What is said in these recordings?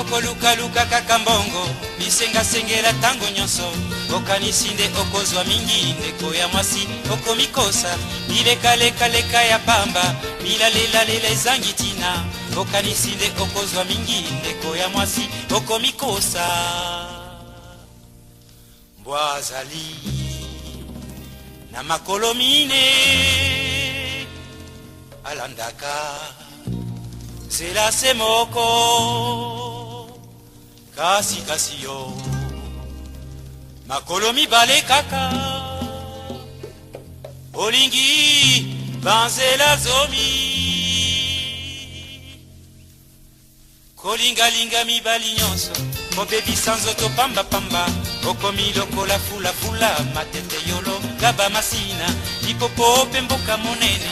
Yokolukaluka kaka mbongo, bisengasengela ntango nyonso, okanisi nde okozwa mingi. Ndeko ya mwasi, okomikosa, bilekalekaleka ya pamba, bilalelalela ezangi ntina, okanisi nde okozwa mingi. Ndeko ya mwasi, okomikosa. Mbwa azali na makolo mine, alandaka nzela se moko, kasi kasi yo makolo mibale kaka, olingi banzela zomi. Kolingalinga mibali nyonso, kobebisa nzoto pambapamba, okomi lokola fulafula, matete yolo, gaba masina, lipopo mpe mboka monene,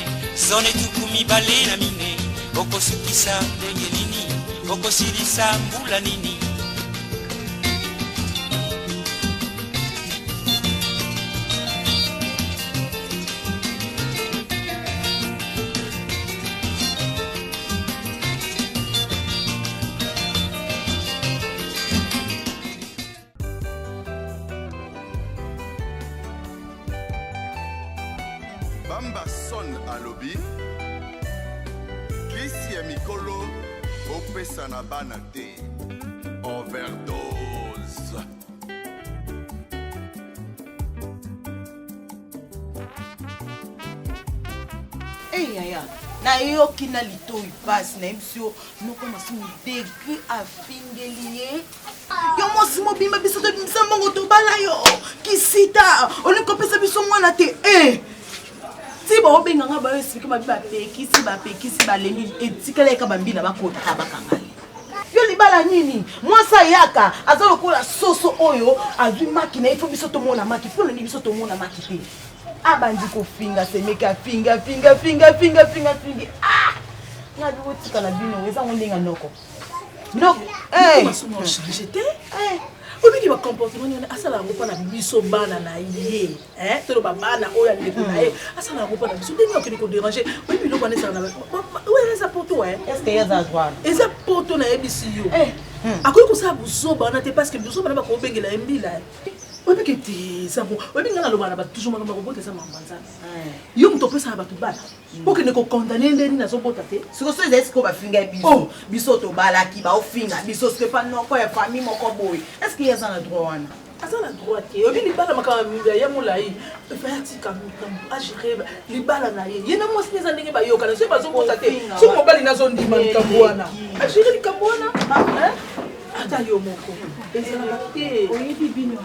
zone 24, okosukisa ndenge nini, okosilisa mbula nini? Bamba Son alobi kisi ya mikolo bopesa na bana te overdose. Hey, yaya nayoki na litoi pasi nayebisi yo noko masumu degre afingeli ye yo mwasi mobimba biso tobimisa mbongo tobala yo kisita olingi kopesa biso mwana te e eh! ti baobenga nga bayo esplike mabi bapekisi bapekisi balembi etikala eka bambila bakotaka bakanga ye yo libala nini mwasi ayaka aza lokola soso oyo azwi maki na ye fo biso tomona maki mpo nani biso tomona maki te abandi kofinga semeki afinga afinga afinga afinga afinga afingi ah nga botika na bino eza ngo ndenge noko noko eh masumu change te eh. Obiki ba comportement wana asala yango mpo na biso bana na ye eh toloba bana oyo ya ndeko na ye asala yango mpo na biso ndenge okende koderange oyebi biloko wana ezala na oyo eza poto eh. Est-ce que eza droit eza poto nayebisi yo eh. Hmm. Akoki kosala buzoba wana te parce que buzoba wana bakobengela ye mbila oyebi ke te eza bon oyebi ngai naloba na bato toujours makambo ya kobota eza makambo ya nzambe eh. Yo moto opesaka bato bana hmm. Okende kokondane nde nini azobota te. Sikoyo so ezali sikoyo bafinga biso oh. Biso tobalaki baofinga biso sikoyo epa noko ya famille moko boye est ce que ye aza na droit wana? Aza na droit te. Oyebi libala makambo ya molai efai atika makambo agere libala na ye ye na mwasi eza ndenge bayokana soki bazobota te soki mobali nazondima likambo wana agere likambo wana ata yo moko ezalaka te. Oyebi bino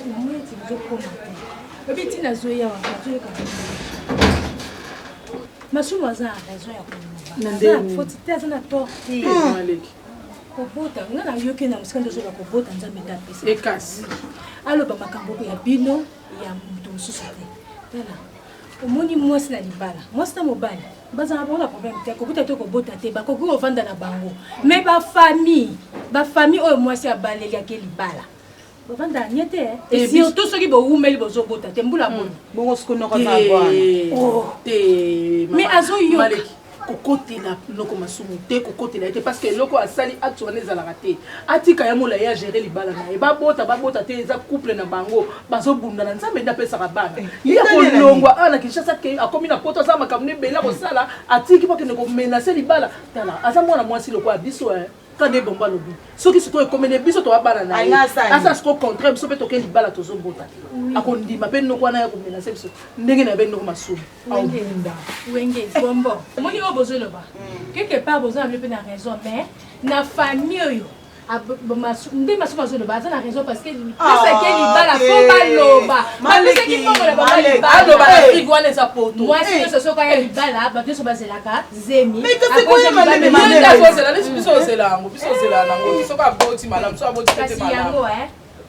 namoni eti bozokoma te oyebi ntina azoya wana azoyoka masumu aza na raison ya koloba foti te aza na tort te kobota nga nayoki na mosika nde ozoba kobota nzambe nde apesa ekasi aloba makambo ya bino ya moto mosusu te tala omoni mwasi na libala mwasi na mobali bazala bango na problème te kobota te kobota te bakoki kovanda na bango mais bafamille bafamille oyo mwasi abaleli ake libala bavandaka nye te et surtout soki bowumeli bozobota te mbula boni bongo sikoyo noko aza bwana te mais azoyoka Kokotela noko masumu te kokotela ye te parce que eloko asali acte wana ezalaka te atika ya molai agere libala na ye babota babota te eza couple na bango bazobunda na nzambe nde apesaka bana eh, ye akolongwa awa na kinshasa ke akomi na poto aza makambo ebele akosala atiki po akende komenase libala tala aza mwana mwasi lokola biso eh. Ka nde bomba alobi soki sikoyo ekomeli biso toya bana na ye asa sikoyo contraire biso mpe toke libala tozobota te akondima mpe noko wana ya komenase biso ndenge na ye mpe noko masumu aobunda wenge bombo omoni oyo bozoloba quelque part boza na bino mpe na raison mais na famille oyo nde masumu azoloba aza na raison parce que pesaki libala fo baloba bapesaki mbongo na bango libala Afrique wana eza poto mwasi nyonso soki aya libala bato nyonso bazelaka zemi ozela neti biso ozela yango biso ozela nango soki aboti malamu soki aboti te malamu yango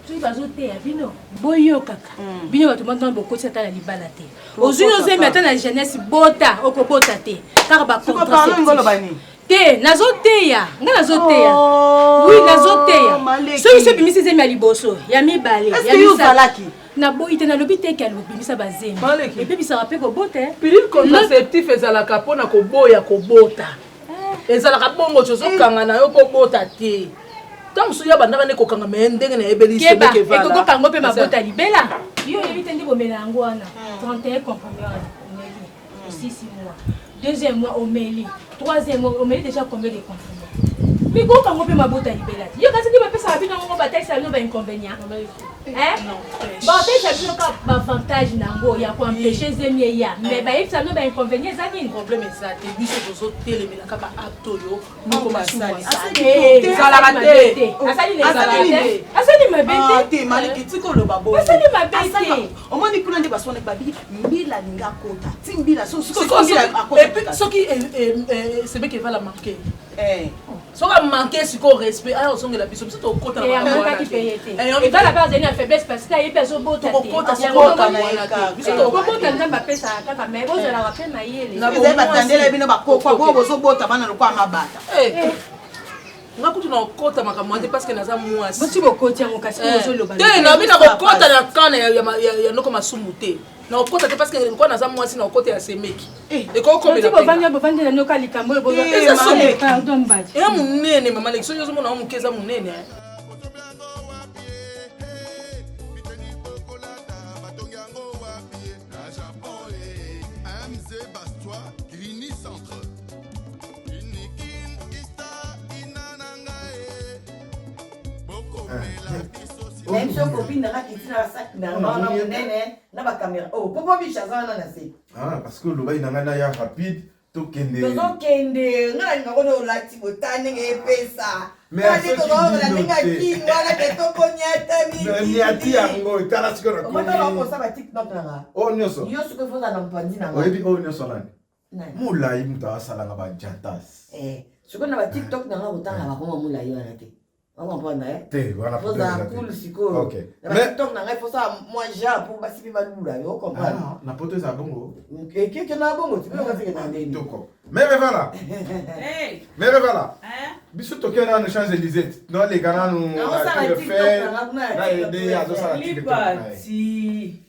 soki bazoteya bino boyokaka bino bato moko bokoti ata na libala te ozwi yo zemi ata na jeunesse bota okobota te kaka bacontraceptif te nazoteya nga nazoteya oh, oui nazoteya soki so ebimisi zemi ya liboso ya mibale ya misato naboyi te nalobi te ke alobimisa bazemi ebebisaka mpe kobota eh. Pilule contraceptif ezalaka mpo na koboya kobota eh. Ezalaka bongo tozokanga na yo kobota te. Ntango mosusu ye abandaka nde kokanga me ndenge nayebeli semeki evala. Ekoki kokanga mpe mabota libela. Yo oyebi te nde bomela yango wana. 31 comprimé wana omeli. Osisi mois. Deuxième mois omeli. Troisième mois omeli déjà combien de comprimé? Mikoka yango mpe mabota libela te. Yo kasi nde bapesaka bino yango batalisa bino ba inconvénient. Batalisa bino kaka ba avantage na yango ya ko empêcher zemi eya. Mais bayebisa bino ba inconvénient eza nini? Problème eza te. Biso tozotelemela kaka acte oyo moko masumu asali. Ezalaka te. Asali mabe te. Ah, te maliki tika oloba bongo. Asali mabe te. Omoni kuna nde baswanaki babi mbila alingi akota ti mbila soki semeki evala manke soki amanke sikoyo respect aya ozongela biso biso tokota amakaki mpe ye te evala mpe azali na faiblesse parce que ayebi azobota te kobota nzambe apesaka kaka mais bozalaka mpe mayele ezali batandela bino bakokwa bo bozobota bana lokola mabata. Nga kutu na okota makambo wana te parce que naza mwasi. Boti bokoti yango kasi bozoloba te nabi na kokota na kana ya noko masumu te. Na okota te parce que lokola naza mwasi na okota ya semeki. Ekokomela bovandi bovandi na nyoka likambo oyo eza somo. Pardon mbadi. Eza monene mama leki soki ozomona ngo moke eza monene. Nayebi soki copine nanga kiti na sac na nga wana monene na ba camera. Oh, popo biche aza wana na se. Ah, parce que olobaki na ngai naya rapide tokende. Tozokende, nga nalinga kona olati bota ndenge epesa. Mais soki tozolobela ndenge ya king wana ke tokoniata niati yango tala sikoyo na komi. Okosa ba TikTok na nga. Oyo nyonso. Yo sikoyo faut ozala na mopanzi na nga. Oyebi oyo nyonso nani? Molai moto asalanga ba jantas. Eh, sikoyo na ba TikTok na nga kotanga bakoma molai wana te. Ocomprendre eh? Te, wana ozala cool sikoyo. Ok. Na ba TikTok na ngai faut sala mwa genre po basi mpe balula yo comprendre. Ah, na poto ezala bongo. Ekeke na bongo ti mpe okafike na ndeni. Toko. Mere vala. Hey. Mere vala. Biso tokei nanu Champs-Élysées. Noleka nanu na Tour Eiffel. Na aide azosala TikTok na ye. Lipati.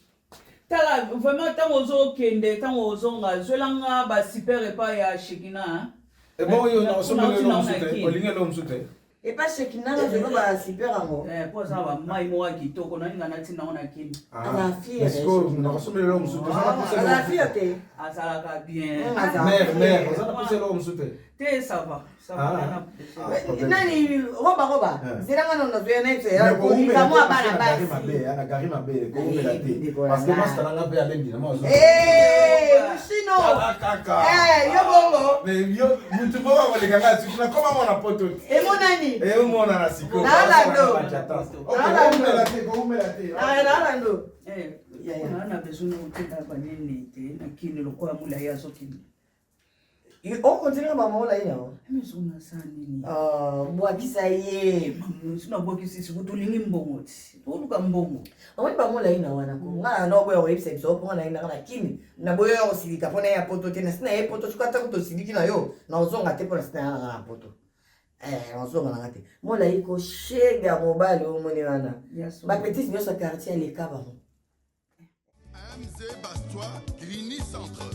Tala vraiment ntango ozokende ntango ozonga zwelanga ba super epai ya Shekina. Ebongo yo na osombeli eloko mosusu te? Olingi eloko mosusu te? Epa Shekina na zelo ba super yango. Eh, po aza ba mai moko ya kitoko nalinga natinda yango na kini. Aza fier. Sikoyo nakosombela eloko mosusu te. Aza fier te. Azalaka bien. Mère, mère, oza na posa eloko mosusu te? Te, ça va. Ça va. Nani roba roba. Zela nga na nazoya na ye. Kamwa bana basi. Na gari mabe koumela te. Parce que master nanga mpe alembi na mwa. Eh, Mushino. Kaka. Eh, yo bongo. Mais yo mutu moko akoleka nga suki na koma mwana poto. Emonani. Emonana sikoyo. Nalando. Ok, koumela te, koumela te. Nalando. Eh, na besoin na kotinda banini te na kini lokola molai azokende. Okontinue na mama olai yango mezonasa nini bwakisa ye nabwakisi siko tolingi mbongo ti toluka mbongo omoni bango olai na wana ko nga na oboya koyebisa biso mpo nga nayendaka na kini naboya ya kosilika mpo na ye ya poto te nasi na ye poto soki ata kutu osiliki na yo nakozonga te mpo nasi na yanga na poto nazonga nanga te molai koshega mobali omoni wana bapetite nyonso ya quartier aleka bango. MZ Bastois, Grigny Centre.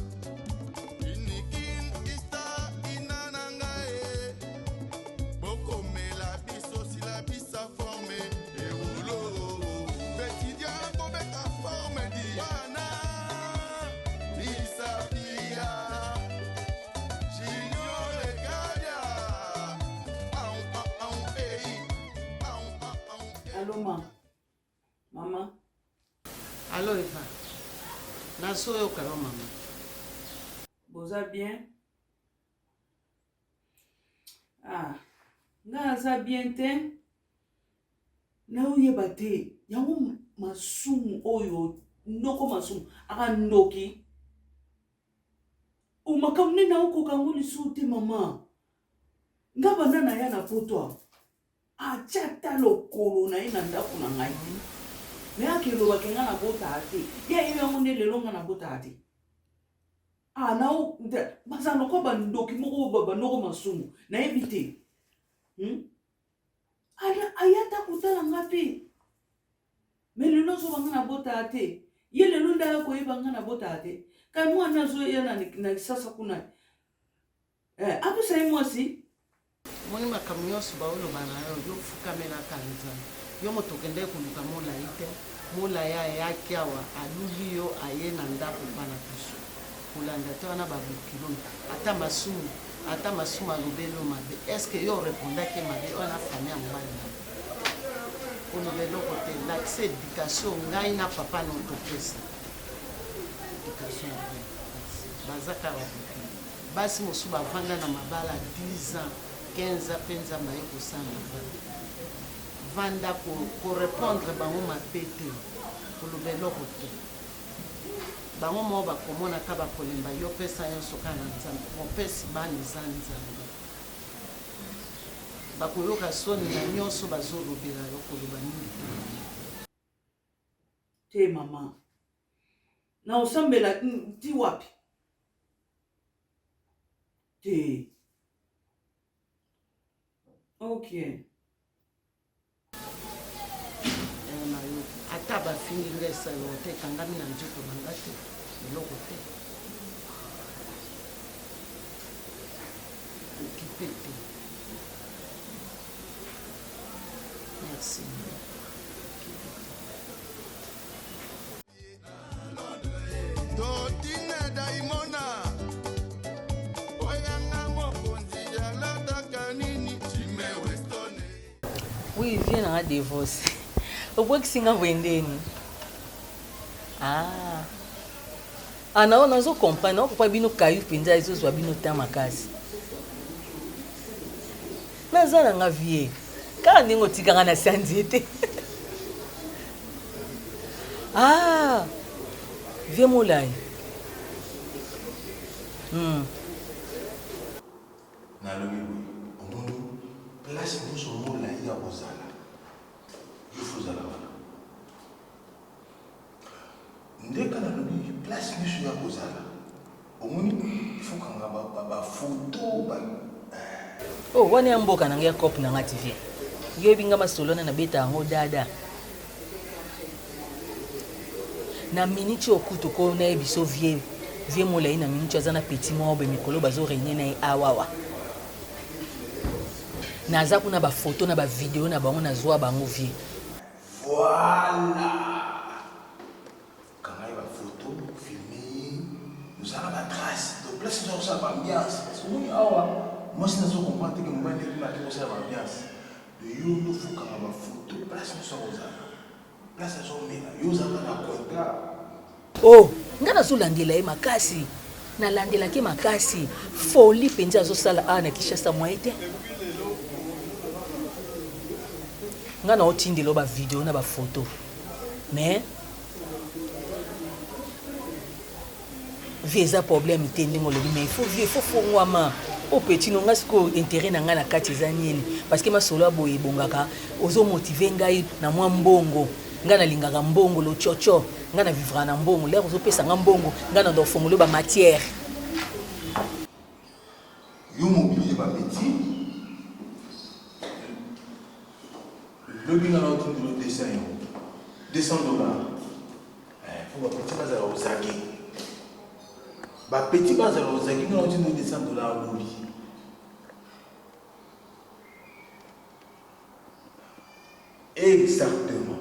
Allô, ma. Mama. Allo Eva. Nazoyoka yo mama. Boza bien? Ah, nga naza bien te. Nayoyeba te. Yango masumu oyo noko masumu aka ndoki. O makambo nde naokoka yango lisusu te mama. Nga banda naya na poto awa. Atia ata lokolo na ye na ndako na ngai te. Me akeloba ke nga nabotaka te. Ye ayebi yango nde lelo nga nabotaka te. Ah, na baza lokola bandoki moko banoko masumu. Nayebi te. Aya ata kotala nga te. Me lelo azoba nga nabotaka te. Ye lelo nde aya koyeba nga nabotaka te. Kai mwana azoya na kisasa kuna. Eh, apesa ye mwasi. Omoni makambo nyonso baoloba na yo, yo fukamelaka Nzambe. Yo moto okendaki koluka Molayi te, Molayi ayaki awa aluli yo aye na ndako epa na biso. Kolanda te wana ba bokilo ata masumu ata masumu alobeli yo mabe est ce que yo orepondaki ye mabe wana famille ya mobali na yo. Koloba eloko te lakisa education ngai na papa no topesa education ya bien. Merci. Baza kaka ba bokilo. Basi mosusu bavanda na mabala 10 ans, 15 ans pe Nzambe aye kosala mabala. Vanda ko ko repondre bango mabe te, koloba eloko te. Bango moko bakomona ka bakolemba yo pesa yonso kaka na Nzambe. Mopesi bana eza Nzambe. Bakoyoka soni na nionso bazolobela yo koloba mingi te mama. Te mama. Na osambela ti wapi? Te. Ok. Eh, nayoki ata bafingi nga esalelo te ekangami na nzoto na nga te eloko te okipe te merci Totine Daimona oyanga mokonzi alataka nini Jimmy Weston. Oui, viens na nga divorce. Obwakisi nga boye ndeni. Ah. Ah na nazo comprendre, na comprendre bino kayu penza ezozwa bino temps makasi. Naza na nga vie. Kaka ndenge otika nga na se ya nzete. Ah! Vie molai. Hmm. Nalobi boye, omoni place nyonso molai ya kozala, yo fo ozala wana. Nde ka nalobi place nioso ya kozala omoni il faut kanga ba photo ba eh. Oh wana ya mboka na nga ya cop na nga ti vie. Yo yebi nga masolo wana na beta yango dada. Na minute oyo kutu ko na yebi so vie vie molayi na minute aza na petit moko boye mikolo bazo renier na ye awawa. Naza kuna ba photo na ba video na bango nazwa bango vie. Voilà! Kanga ye ba photo, filme ye, ozala na ba trace. Donc place oza kosala ba ambiance. Parce que omoni awa mwasi nazo comprendre te que mobali nde kuna ake kosala ba ambiance. Donc yo nde faut kanga ba photo place nionso akozala. Place azomela, yo ozalaka na coin Oh, nga nazolandela ye makasi. Nalandelaki ye makasi. Folie mpenza azosala awa na Kinshasa moyen te. Nga naotindela yo ba video na ba photo. Mais vie eza problème te ndenge olobi mais il faut vie il faut fongwama o petit no nga sikoyo intérêt na ngai na kati eza nini parce que masolo ya boye ebongaka ozo motive ngai na mwa mbongo ngai nalingaka mbongo lococo ngai na vivra na mbongo lere ozopesa ngai mbongo ngai na ndofongolo ba matière Yo mobilier ba petit lobi nga na otindelo 200 euro 200 dollars eh, po ba petit bazala ozaki ba petit bazala ozaki nga na otindelo 200 dollars lobi Exactement.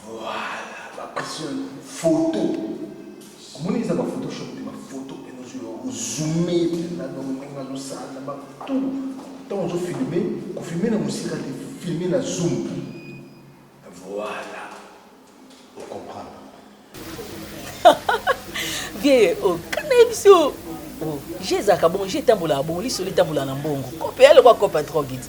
Voilà, ba pression photo. Omoni eza ba photoshop te ba photo pena ozo ozoome pena donc ndenge azosala ba tout. Ntango ozo filme, ko filme na mosika te, filme na zoom. Voilà. O comprendre. Vieux, oh, kana yebi yo. Oh, je ezalaka bongo, je etambolaka bongo, lisolo etambolaka na mbongo. Kope ya lokwa kope drogue ti.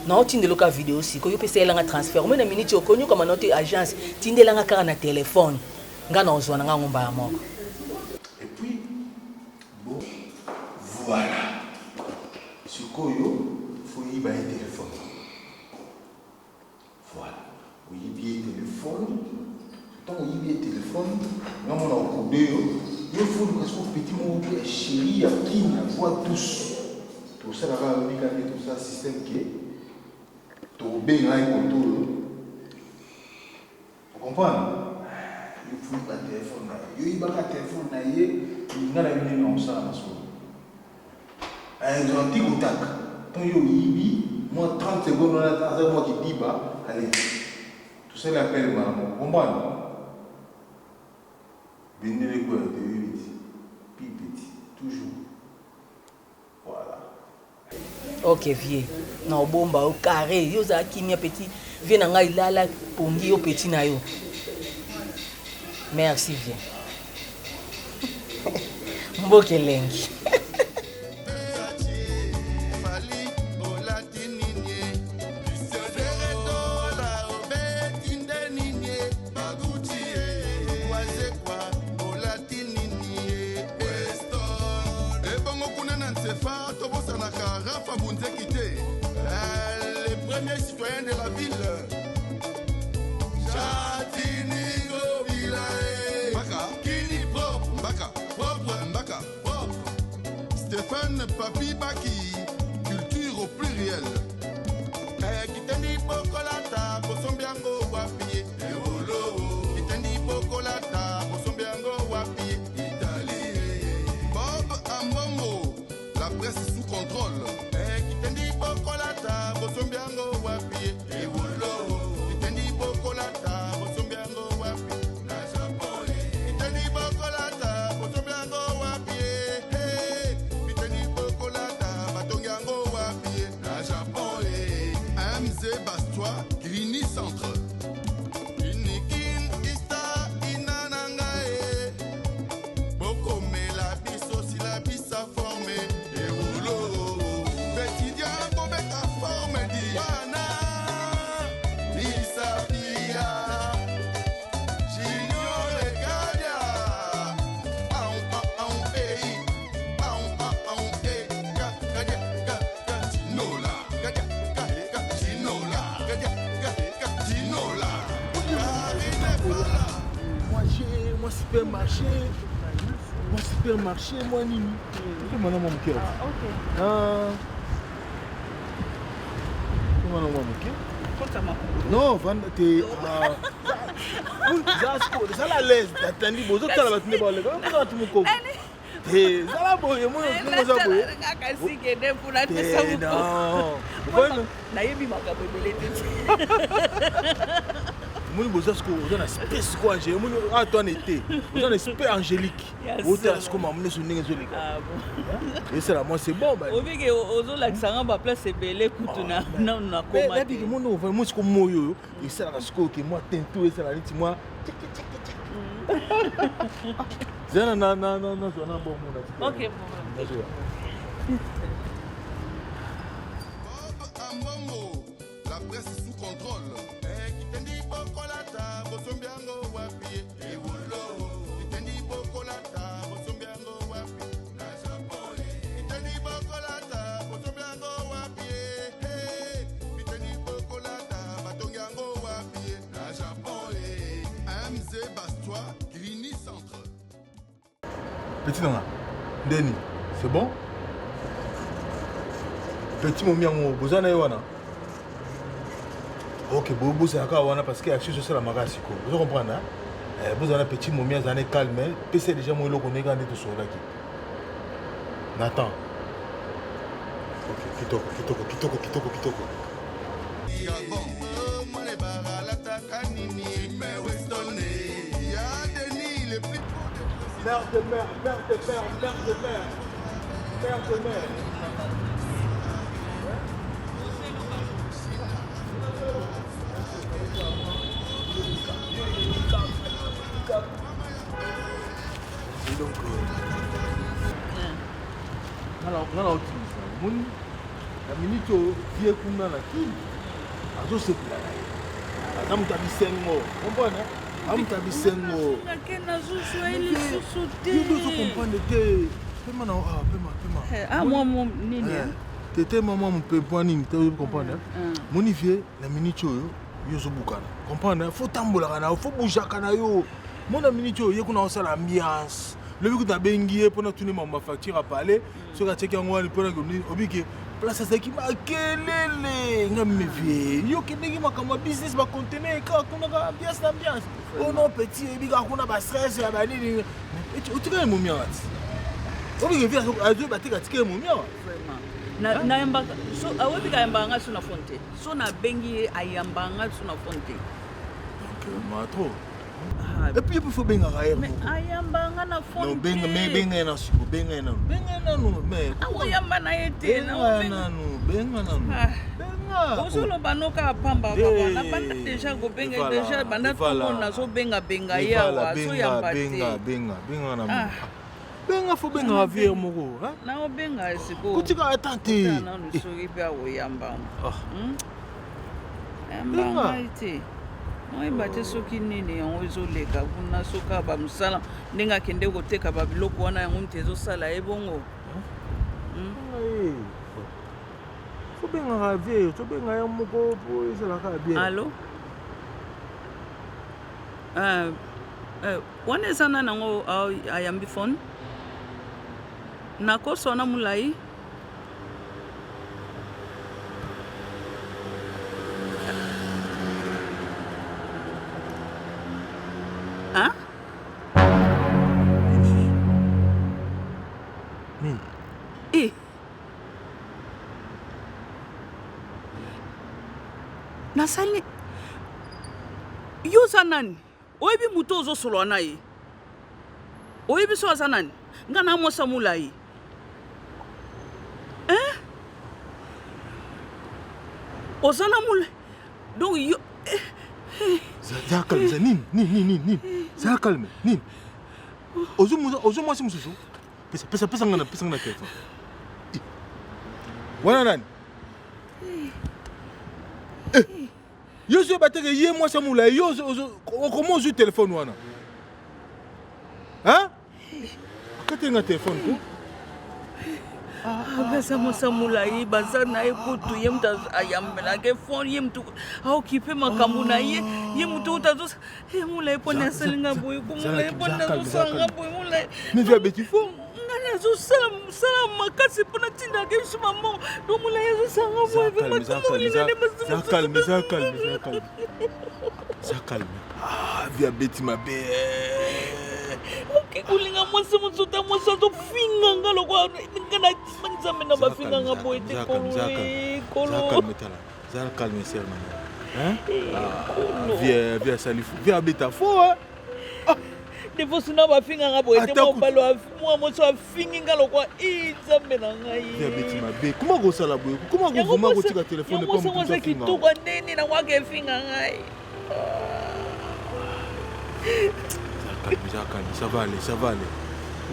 Na otindelo ka video siko yo pesa elanga transfert. Omona minute okonyokama na te agence, tindelanga kaka na téléphone. Nga na ozwa na nga ngo mbala moko. Et puis bon voilà. Sikoyo faut yiba ye téléphone. Voilà. Oyibi ye telephone. Tango oyibi ye telephone, nga mona okode yo. Yo faut luka soko petit moko pe ya chérie ya kin ya voix douce. Tosala kaka lobi kaka nde tosala système ke tokobenga ye koto oyo. Ocomprendre? Yo faut yiba telephone na ye. Yo yibaka telephone na ye, nga na yo ndenge nakosala masolo. Ezwa tic au tac. Tant yo oyibi mwa 30 secondes wana aza mwa kidiba allez tosali appel mbala moko comprendre bendele ekweya te oyebi ti pi petit toujours voilà. Ok vieux na obomba yo carré yo ozala kimia petit vieux na ngai lala pongi yo petit na yo merci vieux mboka elengi. Ebongo kuna na Nsefa tobosanaka Rafa Bunzeki te eh, le premier citoyen de la ville Chatini Gobila eh. Mbaka Kini propre Mbaka propre Mbaka propre Stéphane Papi Baki culture au pluriel eh, kitendi bokolata bosombi yango wapi ewolo kitendi bokolata bosombi yango wapi Italie Bob Ambongo la presse sous contrôle eh, kitendi bokolata bosombi yango wapi ewolo kitendi bokolata bosombi yango wapi na Japon kitendi bokolata bosombi yango wapi eh, kitendi bokolata batongi yango wapi na Japon MZ Bastois Grigny Centre Inikin ista ina na ngai bokomela biso sila bisa forme ewolo betidia bobeta forme di wana misapia junior egadia au au au ei au au au ei ka kadia ka ka tinola kadia ka ka tinola kadia ka ka tinola Moi j'ai moi supermarché moi supermarché moi nini mpe mana mwa moke ah mana mwa moke non vanda te zala à l'aise atandi bozotala bato nde baleka oza bato mokoko te zala boye mona oza boye te non nayebi makambo ebele te omoni boza sikoyo oza na esprit sikoyo angélique omoni awa to wana ete oza na esprit angélique otala sikoyo makambo nyonso ndenge ezoleka ah, esala mwa c'est bon obike ozolakisa nga baplace ebele kutu ah, nanu nakoma te moni ovai sikoyo moi oyo esalaka sikoyo ke mwa tento esala neti mwa zana na na na nazwa na bongo na ok nazwa Ambongo, la presse sous contrôle. Eh, kitendi bokolata, bosombi yango wapi? Ewolo. Kitendi bokolata, bosombi yango wapi? Na Japon. Kitendi bokolata, bosombi yango wapi? Eh, kitendi bokolata, batongi yango wapi? Na Japon. MZ Bastois, Grigny Centre. Petit nanga, ndeni, c'est bon? Petit momi yango, boza na ye wana? Ok, bo bozala kaka wana parce que action ezosala kaka sikoyo. Ozo comprendre hein? Eh, bozala na petit momi azala ne calme, pesa déjà mwa eloko ndenge nde tosololaki. Nathan. Ok, kitoko, kitoko, kitoko, kitoko, kitoko. Gabon, mwana ebara alataka nini? Jimmy Weston, ya Denis, le plus Mère de mère, mère de mère, mère de mère, mère de mère. Et donc, nga na otimisa omoni na minute oyo vie kuna na kini azosepela na ye aza moto ya bisengo comprendre aza moto ya bisengo yo ozo comprendre te pema na ah, pema pema eh, ah, mwa mwa nini eh? te te mwa mwa mwa nini te oyebi comprendre moni vie na minute oyo yo ozobukana comprendre fo tambolaka na yo fo boujaka na yo mona minute oyo ye kuna osala ambiance lobi kutu abengi ye mpona tuni mambo facture ya palais soki atiaki yango wani mpona obike place azalaki makelele nga mevie yo okendeki makambo ya business bacontener kaka kuna kaka ambiance na ambiance o oh non petit oyebi kaka kuna bastress ya banini otikali momiaka ti. Obike vie azoyeba te katikele momi awa. Vraiment. Nayambaka so awebi kayambaka nga so na phone te. So nabengi ye ayambaka nga so na phone te. Donc ma trop. Ah. Et puis il faut bengaka ye. Mais ayamba nga na phone. Non benga mais benga ye na siko benga ye nanu. Benga ye nanu mais. Akoyamba na ye te. Benga nanu benga nanu. Ah. Benga. Ozoloba no kaka pamba papa na banda déjà kobenga déjà banda tongo nazobenga benga ye awa azoyamba te. Benga benga benga na. Ah. Benga fo bengaka vie moko. Naobenga ye sikoyo. Kotika ata te. Nanu soki mpe akoyamba. Hmm? Yamba ngai te. Oyeba te soki nini yango ezoleka kuna soki bamosala ndenge akende koteka babiloko wana yango moto ezosala ye bongo. Hmm? Tobengaka vie, tobenga ye moko po ezalaka bien. Allo? Euh, euh, wana eza nani yango ayambi phone? Nakoso na molai? Hein? Nini? Eh. Nasali yo oza nani? Oyebi moto ozosolola na ye? Oyebi so aza nani? Nga na mwasi ya molai. Hein? Oza na molai. Donc yo eh, eh. Zala calme, za nini? Nini nini nini? Zala calme, nini? Ozo ozo mwasi mosusu? Pesa pesa pesa nga na pesa nga na téléphone. Wana nani? Eh. Yo ozo yeba te ke ye mwasi ya molai yo okoma ozwi telefone wana hein? Akateli nga telefone ko aza mwasi ya molai baza na ye kutu ye moto ayambelaka fone ye moto aokipe makambo na ye ye moto kutu azo ye molai mpona asali nga boye ko molai mpona azosala nga boye molai mais vieux abeti fo nga nazosala mosala makasi mpo natindaka ye biso bambongo do molai azosala nga boye calme za calme za calme za calme ah vieux abeti mabe oke kolinga mwasi mosusu ta mwasi azofinga nga lokola nga na nzambe na bafinga nga boye te kolo kolo Zala calme sœur na ngai. Hein? Ah, vie vie asali fou. Vie abeta fou hein. Ah. Devosi na bafinga nga boye te mobali mwa mwasi afingi nga lokwa i nzambe na ngai. Vie abeti mabe. Comment kosala boye? Comment kovuma kotika telefone po moto afinga? Kitoko ndeni na waka efinga ngai. Calme, zala calme, ça va aller, ça va aller.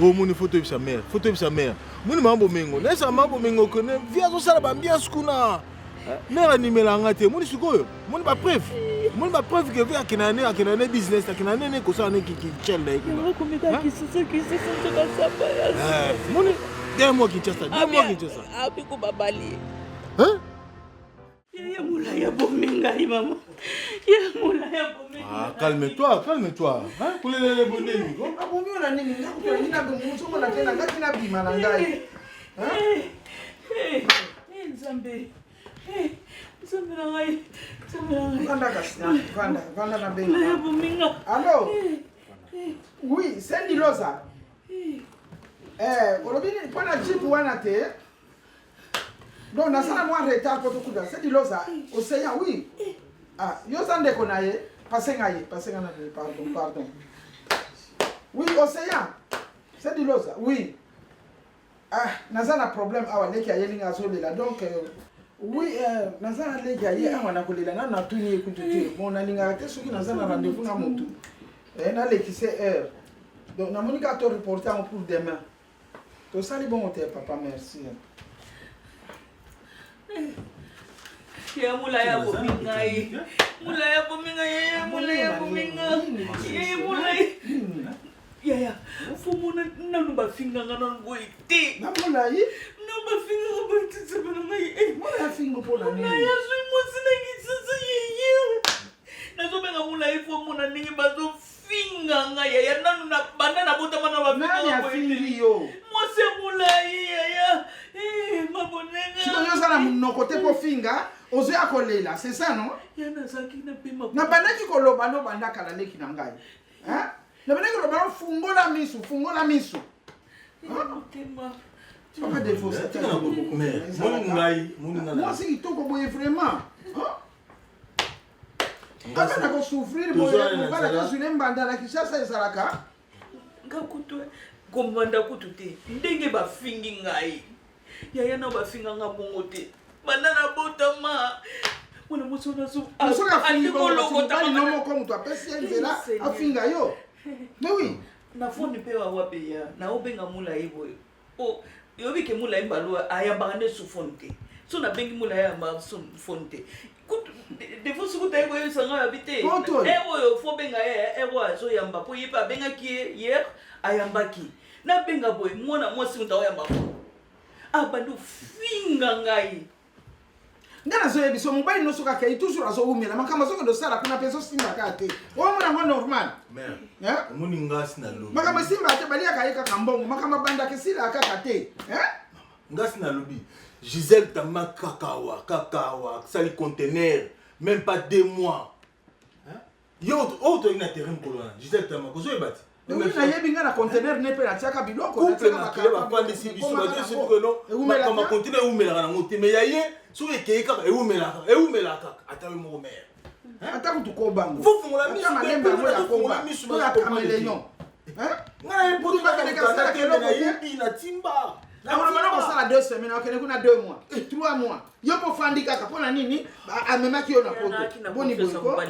Oh, moni photo yebisa mère, photo yebisa mère. Moni mama bomengo, nayebisa mama bomengo que vie azosala ba ambiance kuna. Mère animela nga te, moni sikoyo, moni ba preuve. Moni ba preuve que vie akenda ne akenda ne business, akenda ne ne kosala ne kichel na ye kuna. Yango komeka kisisa kisisa nzoka samba ya. Eh, moni deux mois Kinshasa, deux mois Kinshasa. Abi ko babali. Hein? Yaya molai abomi ngai mama. Yaya molai abomi. Ah, calme-toi, calme-toi. Hein? Kulelele bondeni ko? Abomi na nini? Ngakutu nini abomi mosongo na te na ngati na bima na ngai. Hein? Eh, eh, Nzambe. Eh, Nzambe na ngai. Nzambe na ngai. Vanda kasi na, vanda, vanda na benga. Molai abomi nga. Allo? Oui, Sandy Loza. Eh, olobi nini mpo na jeep wana te? Donc nasala mwa retard mpo tokuta. Sandy Loza, océan, oui. Ah, yo oza ndeko na ye? Passe nga ye, passe nga na ye, pardon, pardon. Oui, océan. Sandy Loza, oui. Ah, naza na problème awa leki ayeli nga azolela donc euh, oui euh, naza na leki aye awa nakolela nanu natuni ye kutu te bon nalingaka te soki naza na rendez-vous na motu eh, nalekise heure donc namoni kaka to reporte yango pour demain tosali bongo te papa merci ya molai abomi ngai molai abomi ngai yaya molai abomi ngai yaya molai yaya fomona nanu bafinganga nanu boye te na molai nanu bafinganga boye te nzambe na ngai eh. molai afinga mpona nini molai azwi mwasi na kisasa yeye nazobenga molai fomona ndenge bazofinga ngai yaya nanu na banda nabotama na nani afingi yo mwasi ya molai yaya eh, mabonenga sikoyo oza na monoko te mpo finga ozoya kolela c'est ça non ya nazalaki na pema nabandaki koloba no banda kala leki na ngai Hein? Nabandaki koloba no fungola misu, fungola misu. Motema. Papa Defo, Tika na mère, moni ngai, moni ngai. Mwasi kitoko boye vraiment. Kaka na kosouffrir boye mobali akozwile mbanda na Kinshasa ezalaka. Nga kutu kombanda kutu te ndenge bafingi ngai yaya na bafinga nga bongo te banda nabotama mwana mwasi wana soki afingi mobali no moko moto apesi ye nzela afinga yo mais oui na foni mpe wawape ya naobenga mula ye boye po yobi ke mula ye mbalo ayambaka nde su foni te so nabengi mula ye ayambaka su foni te kutu defo soki otaye koyebisa ngai abi te ere oyo fo benga ye ere oyo azoyamba mpo ye mpe abengaki ye hier ayambaki nabenga boye mwana mwasi moto aoyamba abandi ofinga ngai Nga nazoyebi so mobali no soki akei toujours azowumela makambo azokende osala kuna mpe ezosimba kaka te omona yango normal omoni nga si nalobi makambo esimbaka te baliaka ye kaka mbongo makambo abandaka esilaka kaka te nga si nalobi gisèle tama kakawa kakawa asali conteneur même pas deux mois yo oyo toyaki na terrain mokolo wana gisele tama kozoyeba te oui nayebi ngai na conteneur ne mpe natiaka biloko couple makila bafandisi biso bazoyesi bikono makambo conteneur ewumelaka nango te mais ya ye soki ekei kaka ewumelaka ewumelaka kaka ata yo moko mere ata kutu kobango fofungola miso malembe yango ya koba miso to ya cameleon ngai nayebi nayebi na timba nakoloba kosala deux semaines akende kuna deux mois trois mois yo mpo ofandi kaka mpo na nini amemaki yo na poto boni boyeko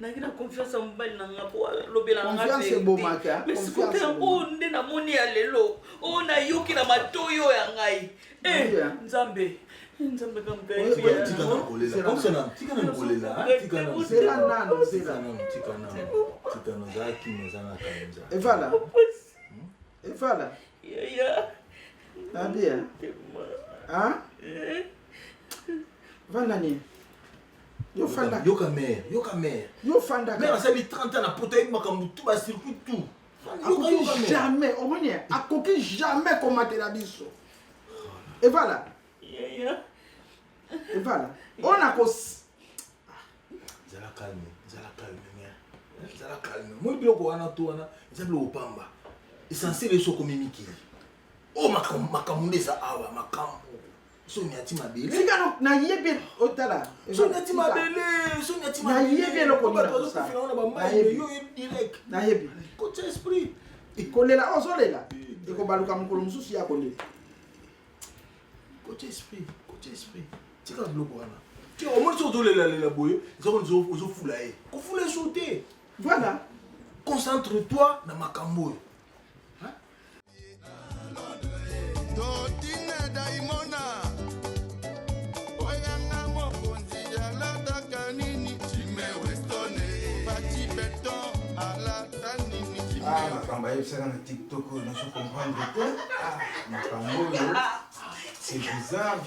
nayaki na confiance ya mobali na nga mpo alobela confiance ebomaka mais sikoyo oyo nde namoni ya lelo oyo nayoki na matoi oyo ya ngai eh, nzambe nzambe evala evala yaya Nadia. Hein? Vanda nini? Yo fanda. Yoka mère, yoka mère. Yo fanda. Mère asali 30 ans na poto ayebi makambo tout ba circuit tout. Akoki jamais, omoni akoki jamais komatela biso. Et voilà. Yaya. Et voilà. On a kos Zala calme, zala calme mère. Zala calme. Moi biloko wana to wana, eza biloko pamba. Essentiel eso komi mikili. Oyo makambo makambo nde eza awa makambo. So onyati mabele. Tika nayebi otala. So onyati mabele, so onyati mabele. Nayebi eloko nini Bato bazokufela wana ba mayi yo oyebi direct. Nayebi. Kotia esprit. Kolela ozolela. Ekobaluka mokolo mosusu ya kolela. Kotia esprit, kotia esprit. Tika biloko wana. Tika omoni soki ozolelalela boye, eza koni ozofula ye. Kofula ye so te. Voilà. Concentre-toi na makambo oyo. Totine Daimona oyanga mokonzi alataka nini Jimmy Weston Pachi Beton alata nini Ah, makambo ayebisaka na tiktok oyo nazo comprendre te ah, makambo oyo c'est bizarre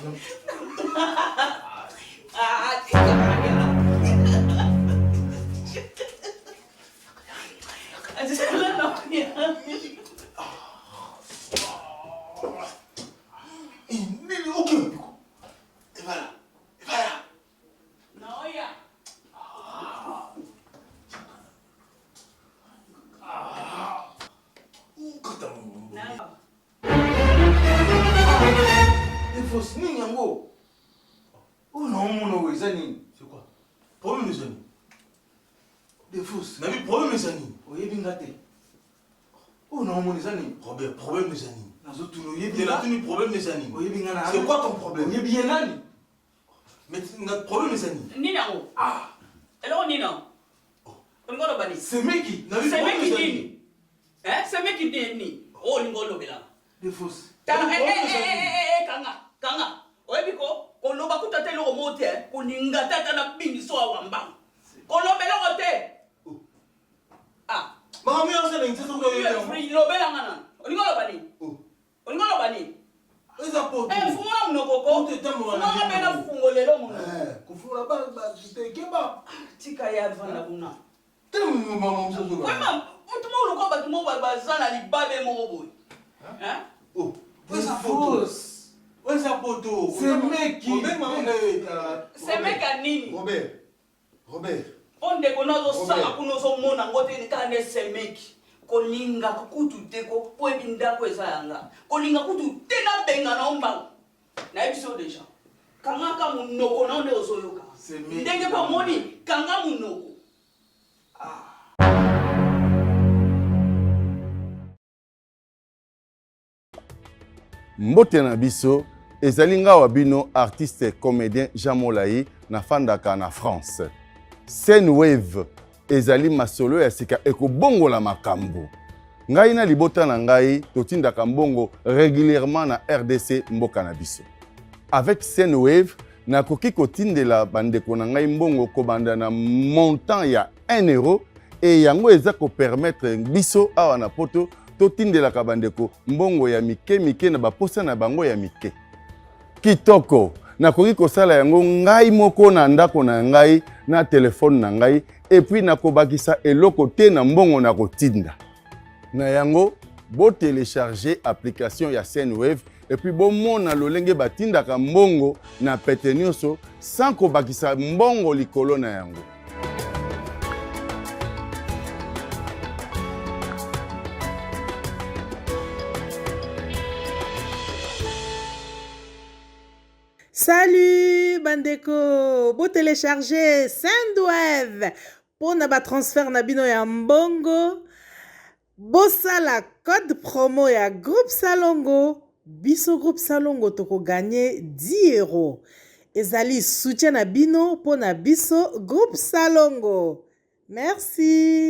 nini yango oyo naomona oyo eza nini c'est quoi problème eza nini defos nabi problème eza nini oyebi nga te oyo naomona eza nini robert problème eza nini nazotuna oyebi te natuni problème eza nini oyebi nga na c'est quoi ton problème oyebi ye nani mais nga problème eza nini nini yango ah eloko nini yango olingi oloba nini semeki semeki nini semeki nini oyo olingi olobelaka Defos. Tala, eh, eh, eh, eh, eh, eh, kanga, kanga. Oyebi ko, koloba kuta te eloko moko te, eh. kolinga te ata na biniso awa mbangu. Koloba eloko te. Oh. Ah. Makambo ya osala nini soki oyebi yango? Lobela nga nanu. Olingi oloba nini? Oh. Olingi oloba nini? Eza poto. Eh, fungola monoko ko. Poto etambola na Fungola mpe na fungolelo monoko. Eh, kofungola ba ba te keba. Tika ye avanda kuna. Vraiment, mutu moko lokola bato moko baza na libabe moko boye. Oh, eza poto. Eza poto. Semeki. Semeki ya nini? Robert. Robert. Mpo ndeko na ozosala kuna ozomona yango te kaka nde semeki. Kolinga kutu te ko po oyebi ndako eza ya nga. Kolinga kutu te nabenga na yo mbangu. Nayebisi yo dejà. Kangaka munoko na yo nde ozoyoka. Ndenge pe omoni kanga munoko. Mbote na biso, ezali nga wa bino artiste comedien Jean Molayi, nafandaka na France. Sendwave ezali masolo ya sika ekobongola makambo. Ngai na libota na ngai totindaka mbongo regulierement na rdc mboka na biso. Avec Sendwave, nakoki kotindela bandeko na ngai mbongo kobanda na montant ya 1 euro et yango eza ko permettre biso awa na poto totindelaka bandeko mbongo ya mike mike na baposa na bango ya mike. Kitoko! Nakoki kosala yango ngai moko na ndako na ngai na telefone na ngai et puis nakobakisa eloko te na mbongo nakotinda. Na yango, bo telecharger application ya Sendwave et puis bomona lolenge batindaka mbongo na pete nionso sans kobakisa mbongo likolo na yango. Salut bandeko, bo telecharger Sendwave mpo na ba transfert na bino ya mbongo. Bosala code promo ya groupe Salongo, biso groupe Salongo toko gagner 10 euros. Ezali soutien na bino mpo na biso groupe Salongo. Merci.